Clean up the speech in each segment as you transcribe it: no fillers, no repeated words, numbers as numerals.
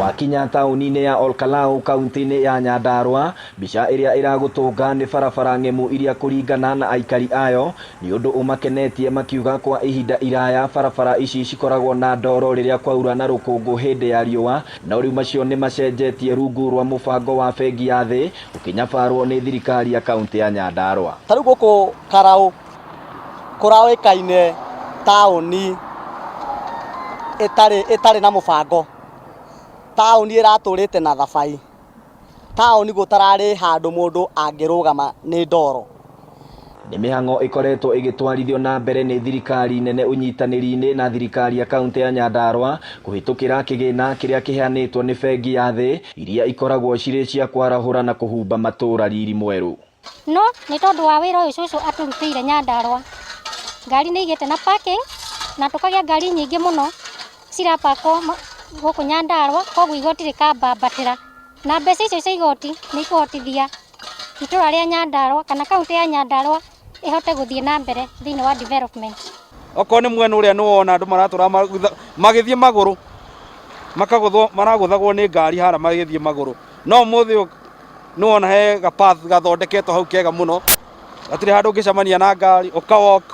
Wakinya taũni-inĩ ya Olkalau kaunti-inĩ ya Nyandarua, mbica ĩrĩa ĩragũtũnga nĩ barabara ng'emu iria kũringana na aikari ayo nĩ ũndũ ũmakenetie makiuga kwa ihinda iraya barabara ici cikoragwo na ndoro rĩrĩa kwaura na rũkũngũ hĩndĩ ya riũa, no rĩu macio nĩ macenjetie rungu rwa mũbango wa bengi ya thĩ ũkĩnyabarwo nĩ thirikari ya kaunti ya Nyandarua. Ta rĩu gũkũ Karau kũraũĩkaine taũni ĩtarĩ ĩtarĩ na mũbango, taũni ĩratũrĩte na thabai, taũni gũtararĩ handũ mũndũ angĩrũgama nĩ ndoro. Nĩ mĩhang'o ĩkoretwo ĩgĩtwarithio na mbere nĩ thirikari nene ũnyitanĩri-inĩ na thirikari ya kaunti ya Nyandarua kũhĩtũkĩra kĩgĩna kĩrĩa kĩheanĩtwo nĩ bengi ya thĩ iria ikoragwo cirĩ cia kwarahũra na kũhumba matũũra riri mwerũ. No nĩ tondũ wa wĩra ũyũ cũcũ atũrutĩire Nyandarua, ngari nĩ igĩte na parking na tũkagĩa ngari nyingĩ mũno cirapakwo gũkũ Nyandarua, koguo igoti rĩkambambatĩra. Na mbeca icio cia igoti nĩ ikũhotithia itũra rĩa Nyandarua kana kaũntĩ ya Nyandarua ĩhote gũthiĩ na mbere thĩinĩ wa development. Okorwo nĩ mwena ũrĩa nĩ wona andũ maratũra magĩthiĩ magũrũ, makagũthwo, maragũthagwo nĩ ngari harĩa magĩthiĩ magũrũ. No ũmũthĩ ũyũ nĩ wona he ga path gathondeketwo hau kega mũno, hatirĩ handũ ũngĩcemania na ngari, ũka walk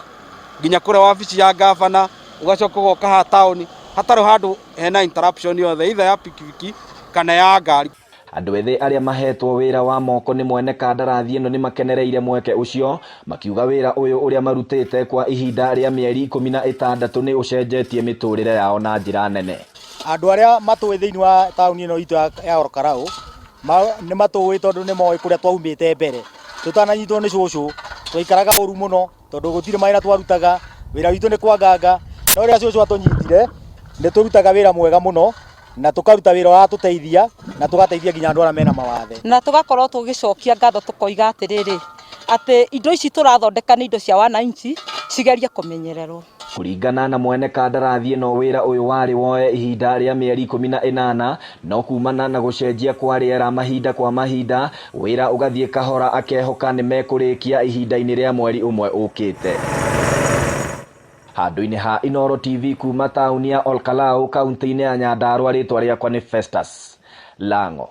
nginya kũrĩa wabici ya ngabana, ũgacoka ũgoka haha taũni, hatarĩ handũ hena interruption yothe either ya pikipiki kana ya ngari. Andũ ethĩ arĩa mahetwo wĩra wa moko nĩ mwene kandarathi ĩno nĩ makenereire mweke ũcio, makiuga wĩra ũyũ ũrĩa marutĩte kwa ihinda rĩa mĩeri 16 nĩ ũcenjetie mĩtũrĩre yao na njĩra nene. Andũ arĩa matũĩ thĩinĩ wa taũni ĩno itũ ya Olkalau nĩ matũĩ tondũ nĩ moĩ kũrĩa twaumĩte mbere. Tũtananyitwo nĩ cũcũ twaikaraga ũru mũno tondũ gũtirĩ mawĩra twarutaga, wĩra witũ nĩ kwanganga. No rĩrĩa cũcũ atũnyitire nĩ tũrutaga wĩra mwega mũno na tũkaruta wĩra ũratũteithia na tũgateithia nginya andũ arĩa mena mawathe. Na tũgakorwo tũgĩcokia ngatho tũkoiga atĩrĩrĩ, atĩ indo ici tũrathondeka nĩ indo cia wananchi cigerie kũmenyererwo. Kũringana na mwene kandarathi ĩno wĩra ũyũ warĩ woe ihinda rĩa mĩeri 18 no kumana na gũcenjia kwa rĩera mahinda kwa mahinda wĩra ũgathiĩ kahora akehoka nĩ mekũrĩkia ihinda-inĩ rĩa mweri ũmwe ũkĩte. Handũ-inĩ ha Inooro TV kuma taũni ya Olkalau kaunti-inĩ ya Nyandarua rĩtwa rĩakwa nĩ Festus Lango.